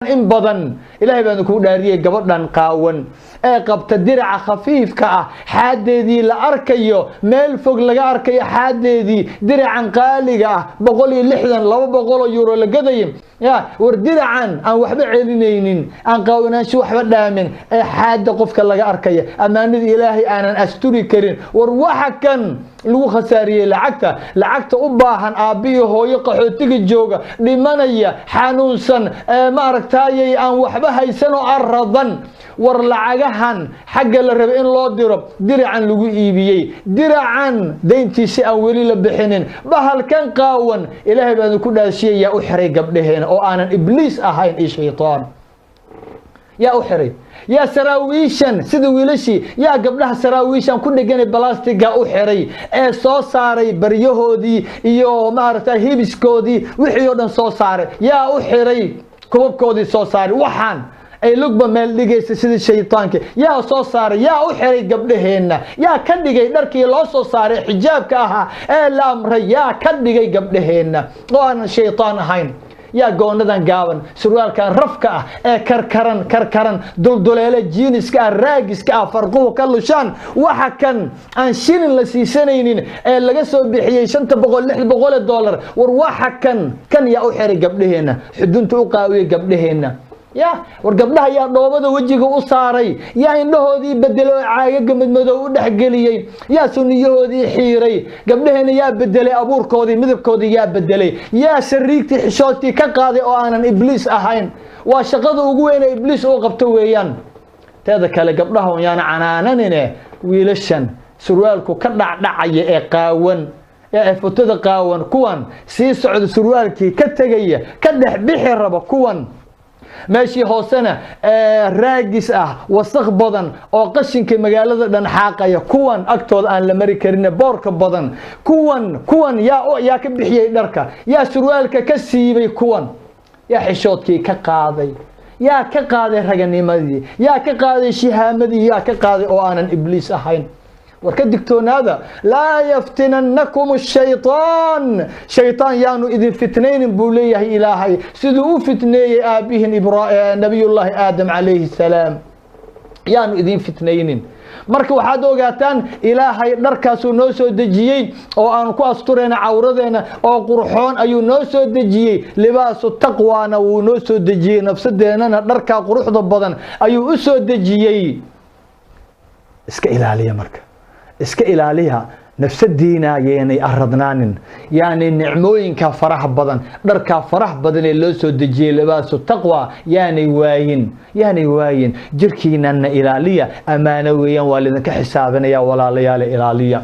In badan Ilaahay baan kugu dhaariyey, gabadhan qaawan ee qabta diraca khafiifka ah, xaadeedii la arkayo, meel fog laga arkayo xaadeedii, diracan qaaliga ah, 160, 200 euro la gadaya ya, war diracan aan waxba celinaynin, aan qaawanaansho waxba dhaamin, ee xaada qofka laga arkaya, ammaanada Ilaahay aanan asturi karin, war waxa kan lagu khasaariyey lacagta, lacagta u baahan aabbiyo hooyo qaxootiga jooga, dhimanaya, xanuunsan, ee maaragtaayay aan waxba haysan oo aradan, war lacagahan xagga la rabay in loo diro, diracan lagu iibiyey, diracan dayntiisi aan weli la bixinin, bahalkan qaawan, Ilaahay baan ku dhaashiyay, yaa u xiray gabdhaheena oo aanan Ibliis ahayn iyo shaytaan? Yaa u xiray? Yaa saraawiishan sida wiilashii, yaa gabdhaha saraawiishan ku dheganay balastiga u xiray ee soo saaray baryahoodii iyo maaragta hibiskoodii, wixii oo dhan soo saaray? Yaa u xiray kubabkoodii soo saaray, waxaan ay lugba meel dhigaysa sidii shaytaanka? Yaa soo saaray? Yaa u xiray gabdhaheenna? Yaa ka dhigay dharkii loo soo saaray xijaabka ahaa ee la amray? Yaa ka dhigay gabdhaheenna oo aanan shaytaan ahayn? Yaa goonadan gaaban, surwaalkan rafka ah ee karkaran karkaran, dulduleele jiiniska ah, raagiska ah, farquhu ka lushaan, waxa kan aan shilin la siisanaynin ee laga soo bixiyey 500, 600 dollar, war waxa kan yaa u xiray gabdhaheenna, xudunta u qaawiyey gabdhaheenna? Ya war gabdhaha yaa dhoobada wejiga u saaray? Yaa indhahoodii bedelay oo caagaga madmadow u dhexgeliyey? Yaa suniyahoodii xiiray gabdhaheena? Yaa bedelay abuurkoodii, midabkoodii yaa bedelay? Yaa shariigtii xishoodkii ka qaaday oo aanan Ibliis ahayn? Waa shaqada ugu weyn ee Ibliis uu qabto weeyaan. Teeda kale, gabdhaha yaana canaananine, wiilashan surwaalku ka dhacdhacaya ee qaawan ee futada qaawan, kuwan sii socda, surwaalkii ka tegaya, ka dhex bixi raba, kuwan meeshii hoosena raagis ah, wasaq badan oo qashinka magaalada dhan xaaqaya, kuwan agtooda aan la mari karin, boorka badan, kuwan yaa ka bixiyey dharka? Yaa surwaalka ka siibay kuwan? Yaa xishoodkii ka qaaday? Yaa ka qaaday raganimadii? Yaa ka qaaday shihaamadii? Yaa ka qaaday oo aanan Ibliis ahayn? War ka digtoonaada. Laa yaftinannakum shayطaan, shayطaan yaanu idin fitnaynin buu leeyahay Ilaahay, siduu u fitneeyey aabbihin Nabiyullaahi Aadam calayhi salaam, yaanu idin fitnaynin. Marka waxaad ogaataan, Ilaahay dharkaasuu noo soo dejiyey oo aanu ku asturayna cawradeena oo qurxoon ayuu noo soo dejiyey. Libaasu taqwaana wuu noo soo dejiyey, nafsadeennana dharkaa quruxda badan ayuu u soo dejiyey. Iska ilaaliya marka, iska ilaaliya nafsadiina, yeenay aradnaanin, yaani nicmooyinka faraha badan, dharkaa faraha badan ee loo soo dejiyey libaasu taqwa yaanay waayin, yaanay waayin. Jirkiinana ilaaliya, ammaano weeyaan, waa lidinka xisaabinaya walaalayaal, ilaaliya.